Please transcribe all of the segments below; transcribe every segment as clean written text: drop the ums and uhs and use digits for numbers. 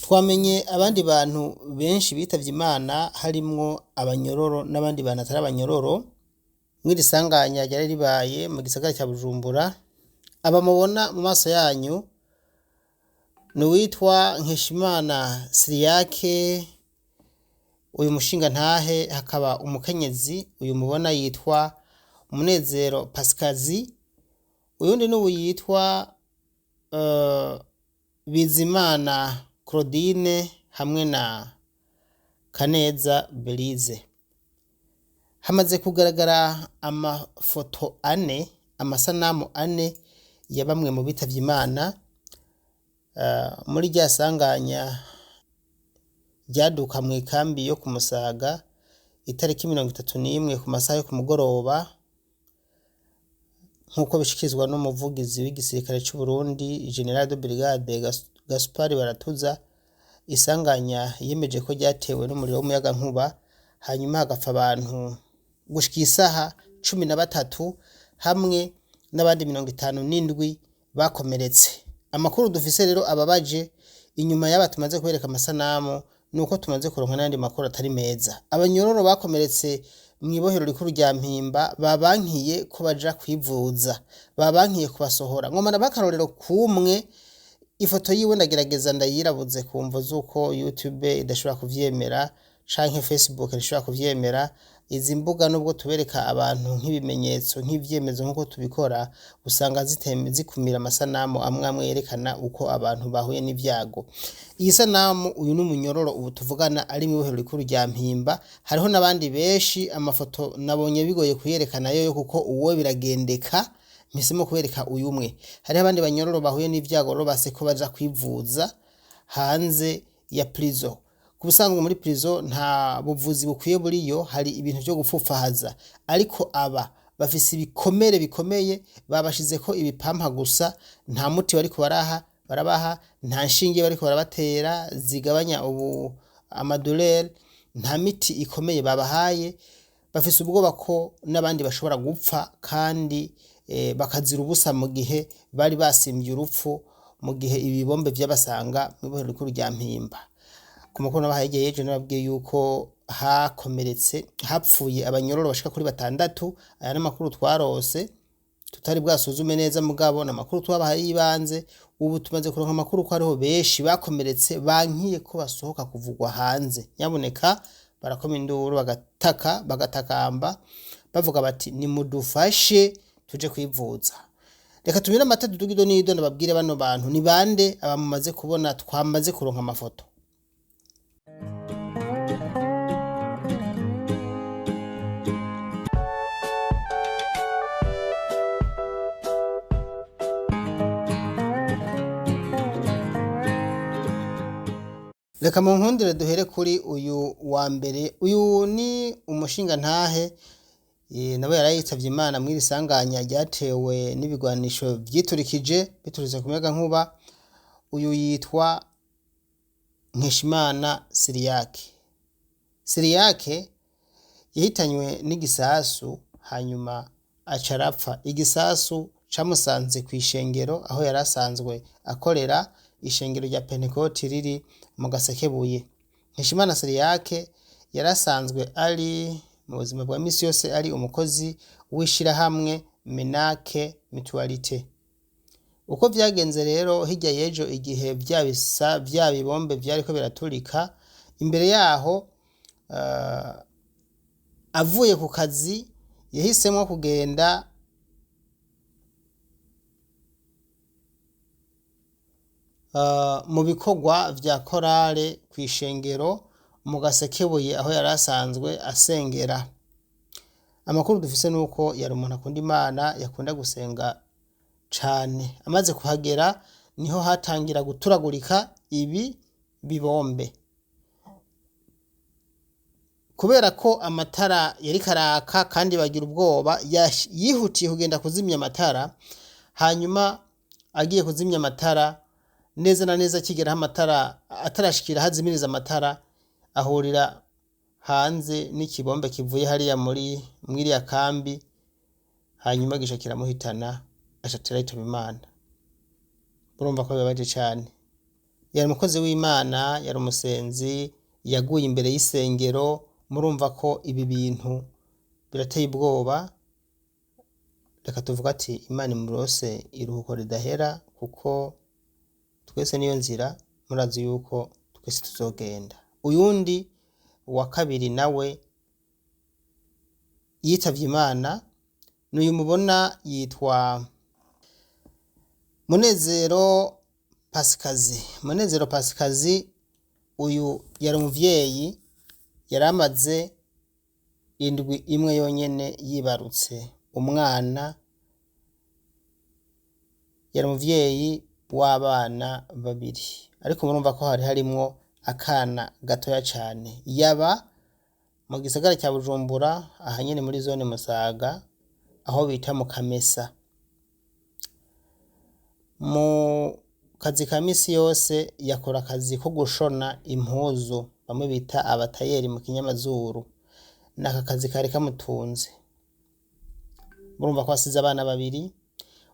Twamenye abandi bantu benshi bitavye Imana harimwo abanyororo n'abandi bantu atari abanyororo, mw'iri sanganya ryari ribaye mu gisagara ca Bujumbura. Aba mubona mu maso yanyu ni uwitwa Nkeshimana Siriyake, uyu mushingantahe, hakaba umukenyezi uyu mubona yitwa Munezero Pasikazi, uyundi n'uwu yitwa Bizimana Claudine hamwe na Kaneza Belize. Hamaze kugaragara amafoto ane, amasanamu ane ya bamwe mu bitavye Imana muri rya sanganya ryaduka mw'ikambi yo ku Musaga itariki 31 ku masaha yo ku mugoroba, nk'uko bishikirizwa n'umuvugizi w'igisirikare c'Uburundi General de Brigade Gaspard Baratuza. Isanganya yemeje ko ryatewe n'umuriro w'umuyagankuba, hanyuma hagapfa abantu gushika isaha 13 hamwe n'abandi 57 bakomeretse. Amakuru dufise rero ababaje inyuma y'aba tumaze kubereka amasanamu nuko tumaze kuronka n'ayandi makuru atari meza. Abanyororo bakomeretse mw'ibohero rikuru rya Mpimba babankiye ko baja kwivuza, babankiye kubasohora. Ngoma ndabahe akarorero kumwe, ifoto yiwe ndagerageza ndayirabuze ku mvo z'uko YouTube idashobora kuvyemera canke Facebook idashobora kuvyemera. Izi mbuga nubwo tubereka abantu nk'ibimenyetso, nk'ivyemezo nk'uko tubikora, usanga zikumira amasanamu amwe amwe yerekana uko abantu bahuye n'ivyago. Iyi sanamu, uyu ni umunyororo ubu tuvugana ari mw'ibohero rikuru rya Mpimba. Hariho n'abandi benshi, amafoto nabonye bigoye kuyerekana yoyo kuko uwo biragendeka, mpisemo kubereka uyu umwe. Hariho abandi banyororo bahuye n'ivyago rero base ko baja kwivuza hanze ya prison. Ku busanzwe muri prison nta buvuzi bukwiye buriyo, hari ibintu vyo gupfupfahaza, ariko aba bafise ibikomere bikomeye, babashizeko ibipampa gusa, nta muti bariko barabaha, nta nshinge bariko barabatera zigabanya ubu amadolere, nta miti ikomeye babahaye. Bafise ubwoba ko n'abandi bashobora gupfa kandi bakazira ubusa mu gihe bari basimvye urupfu mu gihe ibibombe vyabasanga mw'ibohero rikuru rya Mpimba. Ku makuru nabahaye hirya y'ejo nababwiye yuko hakomeretse, hapfuye abanyororo bashika kuri 6. Aya n'amakuru twarose tutari bwasuzume neza, mugabo n'amakuru twabahaye y'ibanze. Ubu tumaze kuronka amakuru ko hariho benshi bakomeretse bankiye ko basohoka kuvugwa hanze. Nyabuneka barakoma induru, bagataka, bagatakamba, bavuga bati nimudufashe tuje kwivuza. Reka tumire amata duduge ido n'ido, ndababwire bano bantu ni bande aba mumaze kubona twamaze kuronka amafoto. Reka mu nkundire duhere kuri uyu wa mbere. Uyu ni umushingantahe, nawe yarayitavye Imana mw'iri sanganya ryatewe n'ibigwanisho vyiturikije biturutse ku muyagankuba. Uyu yitwa Nkeshimana Siriyake. Siriyake yahitanywe n'igisasu hanyuma aca arapfa. Igisasu camusanze kw'ishengero aho yari asanzwe akorera, ishengero rya Pentekoti riri mu Gasekebuye. Nkeshimana Siriyake yari asanzwe ari mu buzima bwa misi yose ari umukozi w'ishirahamwe Menake Mutualite. Uko vyagenze rero hirya y'ejo igihe vya bibombe vyariko biraturika, imbere yaho avuye ku kazi yahisemwo kugenda mu bikorwa vya korale kw'ishengero mu Gasekebuye aho yari asanzwe asengera. Amakuru dufise nuko yari umuntu akunda Imana, yakunda gusenga cane. Amaze kuhagera niho hatangira guturagurika ibi bibombe. Kubera ko amatara yariko araka kandi bagira ubwoba, yihutiye kugenda kuzimya amatara. Hanyuma agiye kuzimya amatara, neza na neza akigera aho amatara atarashikira aho azimiriza amatara, ahurira hanze n'ikibombe kivuye hariya muri mw'iriya kambi, hanyuma gica kiramuhitana, aca atera yitaba Imana. Urumva ko bibabaje cane. Yari umukozi w'Imana, yari umusenzi, yaguye imbere y'isengero. Murumva ko ibi bintu birateye ubwoba. Reka tuvuga ati Imana imurose iruhuko ridahera, kuko twese niyo nzira, murazi yuko twese tuzogenda. Uyundi wa kabiri nawe yitavye Imana n'uyu mubona yitwa Munezero Pasikazi. Munezero Pasikazi uyu yari umuvyeyi, yari amaze indwi imwe yonyene yibarutse umwana, yari umuvyeyi w'abana babiri, ariko murumva ko hari harimwo akana gatoya cane. Yaba mu gisagara ca Bujumbura, aha nyene muri zone Musaga, aho bita mu Kamesa. Mu kazi ka misi yose yakora akazi ko gushona impuzu, bamwe bita abatayeri mu kinyamazuru. Naka kazi kari kamutunze. Murumva ko asize abana babiri.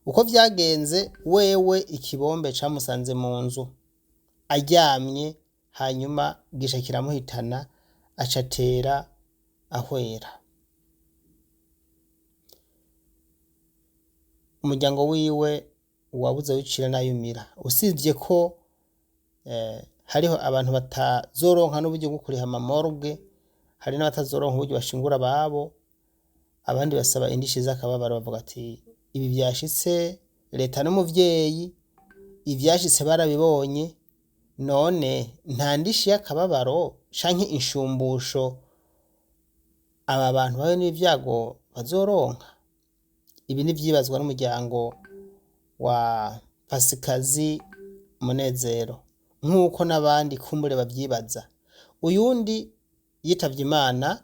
Uko vyagenze, wewe ikibombe camusanze mu nzu aryamye, hanyuma gisha kiramuhitana, aca atera ahwera. Umuryango wiwe wabuze wicira n'ayumira, usivye ko hariho abantu batazoronka n'uburyo bwo kuriha amamorgue, hari n'abatazoronka uburyo bashingura ababo, abandi basaba indishi z'akababaro, bavuga ati ibi vyashitse, leta n'umuvyeyi, ivyashitse barabibonye, none nta ndishi y'akababaro canke inshumbusho aba bantu bahuye n'ivyago bazoronka? Ibi n'ivyibazwa n'umuryango wa Pasikazi Munezero, nk'uko n'abandi kumbure bavyibaza. Uyundi yitavye Imana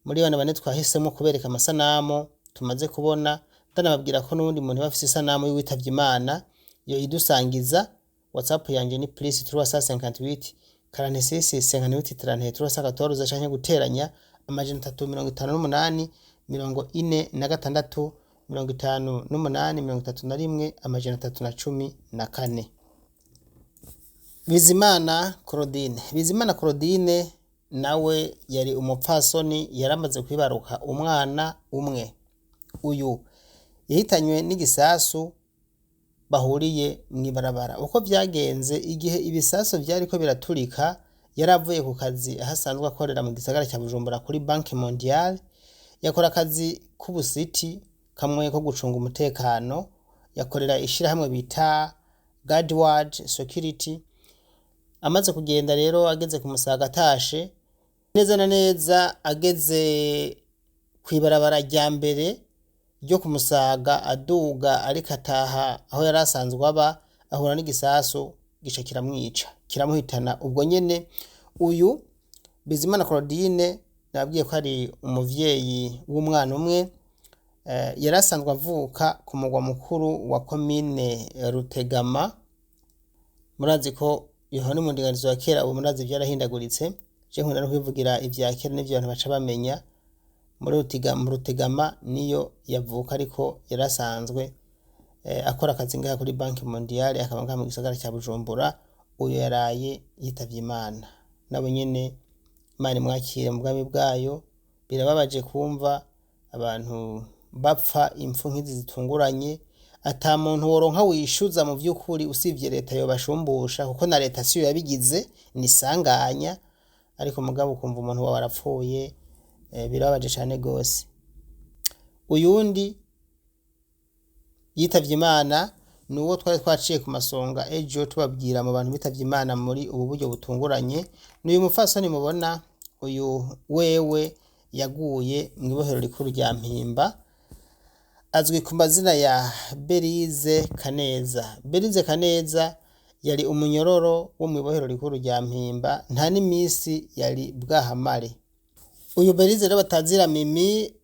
muri bano bane twahisemwo kubereka amasanamu tumaze kubona, ndanababwira ko n'uwundi muntu aba afise isanamu y'uwitavye Imana yoyidusangiza. WhatsApp yanje ni plus 358 46 58 33 314, canke guteranya 358 46 58 31 314. Bizimana Claudine. Bizimana Claudine nawe yari umupfasoni, yaramaze kwibaruka umwana umwe. Uyu yahitanywe n'igisasu bahuriye mw'ibarabara. Uko vyagenze, igihe ibisasu vyariko biraturika, yaravuye ku kazi aho asanzwe akorera mu gisagara ca Bujumbura kuri Banque Mondiale. Yakora akazi k'ubusiti kamwe ko gucunga umutekano, yakorera ishirahamwe bita Guardward Security. Amaze kugenda rero, ageze ku Musaga atashe, neza na neza ageze kw'ibarabara rya mbere ryo ku Musaga aduga, ariko ataha aho yari asanzwe aba, ahura n'igisasu gica kiramwica, kiramuhitana ubwo nyene. Uyu Bizimana Claudine nababwiye ko ari umuvyeyi w'umwana umwe, yari asanzwe avuka ku mugwa mukuru wa komine Rutegama. Murazi ko yohana ni mu ndinganizo ya kera, ubu murazi vyarahindaguritse. Je nkunda no kwivugira ivya kera n'ivyo abantu baca bamenya. Muri mu Rutegama niyo yavuka, ariko yari asanzwe akora akazi ngaha kuri Banque Mondiale, akaba ngaha mu gisagara ca Bujumbura. Uyu yaraye yitavye Imana, nabo nyene Imana imwakire mu bwami bwayo. Birababaje kumva abantu bapfa impfu nk'izi zitunguranye, ata muntu woronka wishuza mu vy'ukuri, usivye leta yobashumbusha, kuko na leta siyo yabigize, nisanganya. Ariko mugabo ukumva umuntu wawe arapfuye, birababaje cane gose. Uyundi yitavye Imana ni uwo twari twaciye ku masonga ejo tubabwira mu bantu bitavye Imana muri ubu buryo butunguranye, ni uyu mupfasoni mubona. Uyu wewe yaguye mw'ibohero rikuru rya Mpimba, azwi ku mazina ya Berize Kaneza. Berize Kaneza yari umunyororo wo mw'ibohero rikuru rya Mpimba, nta n'imisi yari bwahamare. Uyu Berize rero batazira Mimi,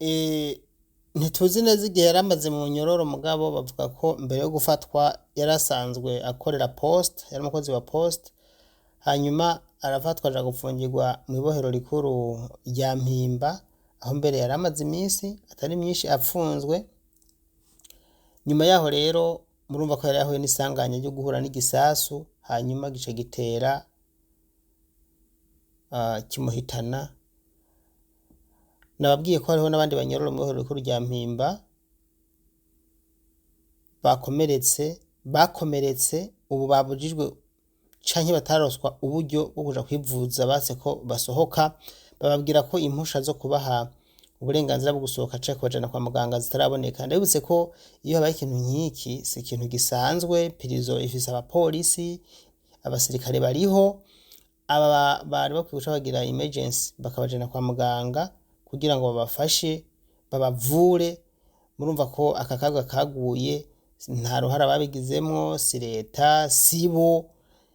ntituzi neza igihe yari amaze mu nyororo, mugabo bavuga ko mbere yo gufatwa yari asanzwe akorera poste, yari umukozi wa poste, hanyuma arafatwa aja gupfungirwa mw'ibohero rikuru rya Mpimba, aho mbere yari amaze iminsi atari myinshi apfunzwe. Nyuma yaho rero murumva ko yari yahuye n'isanganya ryo guhura n'igisasu, Hanyuma gica gitera kimuhitana. Nababwiye ko hariho n'abandi banyororo mw'ibohero rikuru rya Mpimba bakomeretse ubu babujijwe canke bataronswa uburyo bwo kuja kwivuza, banse ko basohoka, bababwira ko impusha zo kubaha uburenganzira bwo gusohoka canke kubajana kwa muganga zitaraboneka. Ndabibutse ko iyo habaye ikintu nk'iki, si ikintu gisanzwe, prison ifise abapolisi, abasirikare bariho, aba bari bakwiye guca bagira emergency bakabajana kwa muganga kugira ngo babafashe, babavure. Murumva ko aka kaga kaguye nta ruhara babigizemwo, si leta, sibo,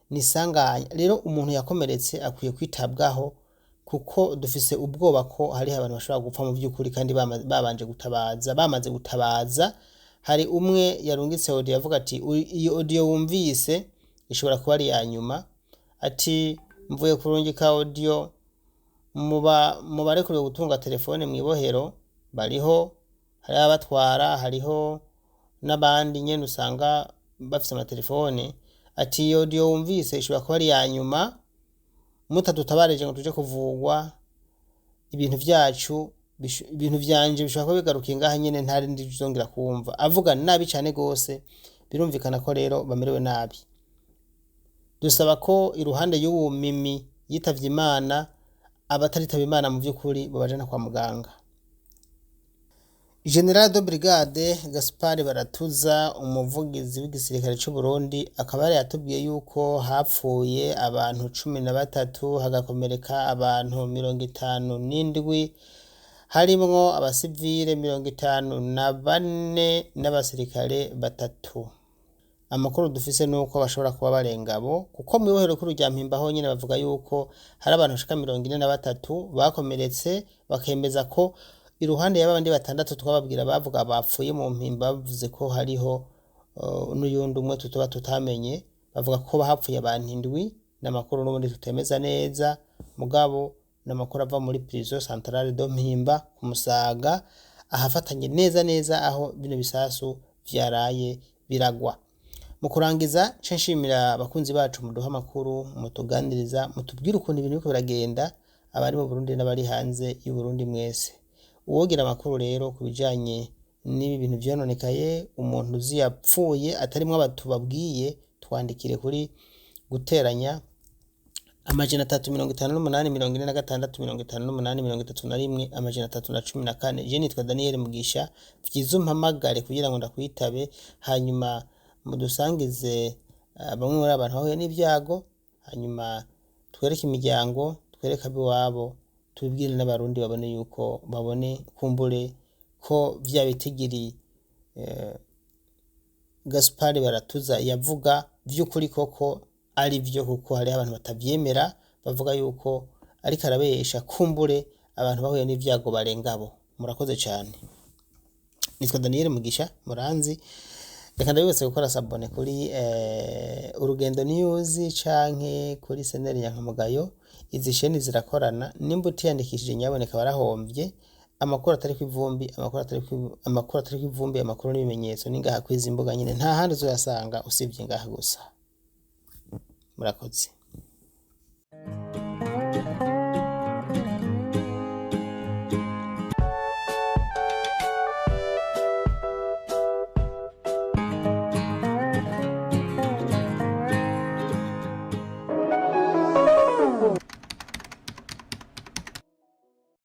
ni isanganya. Rero umuntu yakomeretse akwiye kwitabwaho kuko dufise ubwoba ko hariho abantu bashobora gupfa mu vy'ukuri kandi babanje gutabaza, bamaze gutabaza. Hari umwe yarungitse audio avuga ati iyo audio wumvise ishobora kuba ari iya nyuma, ati mvuye kurungika audio mu barekuriwe gutunga telefone mw'ibohero bariho, hariho abatwara, hariho n'abandi nyene usanga bafise amatelefone, ati iyo audio wumvise ishobora kuba ari iya nyuma, mutadutabarije ngo tuje kuvugwa, ibintu vyacu ibintu vyanje bishobora kuba bigarukiye ngaha nyene, nta rindi tuzongera kumva. Avuga nabi cane gose, birumvikana ko rero bamerewe nabi. Dusaba ko iruhande y'uwu Mimi yitavye Imana, abataritaba Imana mu vy'ukuri bobajana kwa muganga. General de Brigade Gaspard Baratuza, umuvugizi w'igisirikare c'u Burundi, akaba yari yatubwiye yuko hapfuye abantu 13, hagakomereka abantu 57, harimwo abasivile 54 n'abasirikare 3. Amakuru dufise nuko bashobora kuba barenga abo, kuko mw'ibohero rikuru rya Mpimba honyene bavuga yuko hari abantu bashika 43 bakomeretse, bakemeza ko iruhande y'abandi 6 twababwira bavuga bapfuye mu Mpimba, bavuze ko hariho n'uyundi umwe tutoba tutamenye, bavuga ko hapfuye abantu 7, n'amakuru n'ubundi tutemeza neza, mugabo n'amakuru ava muri prison centrale de Mpimba ku Musaga, ahafatanye neza neza aho bino bisasu vyaraye biragwa. Mu kurangiza nce nshimira abakunzi bacu muduha amakuru, mutuganiriza, mutubwire ukuntu ibintu biriko biragenda, abari mu Burundi n'abari hanze y'u Burundi mwese. Uwogira amakuru rero ku bijanye n'ibi bintu vyononekaye, umuntu uzi yapfuye atarimwo aba tubabwiye, twandikire kuri guteranya 358 46 58 31 314. Je nitwa Daniel Mugisha, vyiza umpamagare kugira ngo ndakwitabe, hanyuma mudusangize bamwe muri abantu bahuye n'ivyago, hanyuma twereke imiryango, twereke ab'iwabo, tubibwire n'abarundi babone yuko babone kumbure ko vya bitigiri Gaspard Baratuza yavuga vy'ukuri koko ari vyo, kuko hariho abantu batavyemera bavuga yuko ariko arabesha, kumbure abantu bahuye n'ivyago barenga abo. Murakoze cane. Nitwa Daniel Mugisha muranzi, reka ndabibutse gukora sabone kuri Urugendo News canke kuri Seneri Nyankamugayo. Izi sheni zirakorana, nimba utiyandikishije nyaboneka warahomvye. Amakuru atariko ivumbi, amakuru atariko ivumbi, amakuru n'ibimenyetso ni ngaha kwizi mbuga nyene, nta handi uzoyasanga usivye ngaha gusa. Murakoze.